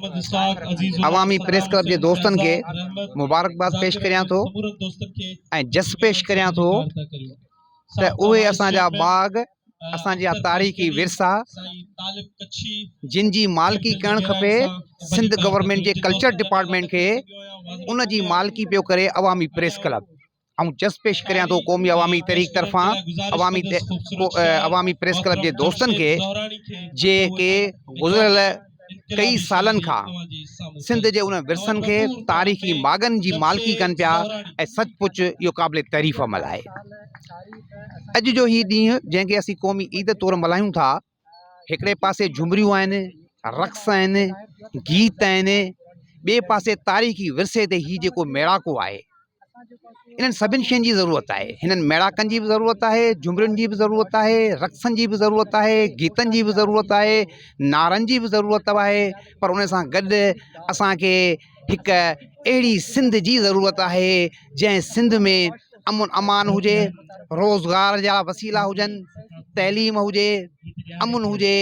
عوامي press club جي دوستن کي مبارڪباد پيش ڪريان ٿو ۽ جس پيش ڪريان ٿو ته اهي اسان جا باغ اسان جا تاريخي ورثا جن جي مالڪي ڪرڻ کپي سنڌ گورنمينٽ جي ڪلچر ڊپارٽمينٽ کي ان جي مالڪي پيو ڪري عوامي پريس ڪلب آئون جس پيش ڪريان ٿو قومي عوامي تحريڪ طرفان عوامي عوامي پريس ڪلب جي دوستن کي جيڪي گذريل ڪئي سالن کان سنڌ جي انهن ورثن کي تاريخي ماڳن جي مالڪي ڪن پيا ۽ سچ پچ اهو قابل تعريف عمل آهي اڄ جو هي ڏينهن جنهن کي اسين قومي عيد طور ملهايون ٿا هڪڙي پاسي جهمريون آهن رقص آهن گيت آهن ٻئي پاسي تاريخي ورثي تي هي جيڪو ميڙاڪو آهي انهن سڀني شين جي ضرورت آهي هنن ميڙاڪن جي به ضرورت آهي جهمرين جي به ضرورت آهي رقصن جي به ضرورت آهي گيتن جي به ضرورت آهي نعرن جي به ضرورت آهي پر ان سان گڏ اسانکي هڪ اهڙي سنڌ جي ضرورت آهي جنهن سنڌ ۾ امن امان هجي روزگار جا وسيلا هجن تعليم هجي امن هجي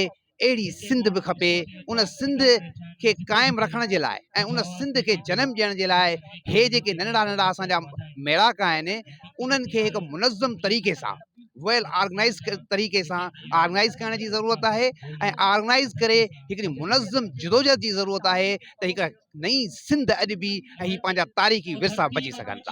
اهڙي سنڌ به کپي، ان سنڌ کي قائم رکڻ جي لاء ۽ ان سنڌ کي جنم ڏيڻ جي لاء هي جيڪي ننڍڙا ننڍڙا اسان جا ميڙاڪا آهن انهن کي هڪ منظم طريقي سان ويل آرگنائز طريقي سان آرگنائز ڪرڻ جي ضرورت آهي ۽ آرگنائز ڪري هڪڙي منظم جدوجهد جي ضرورت آهي ته هڪ نئين سنڌ اڄ به ۽ هي پنهنجا تاريخي ورثا بچي سگهن ٿا.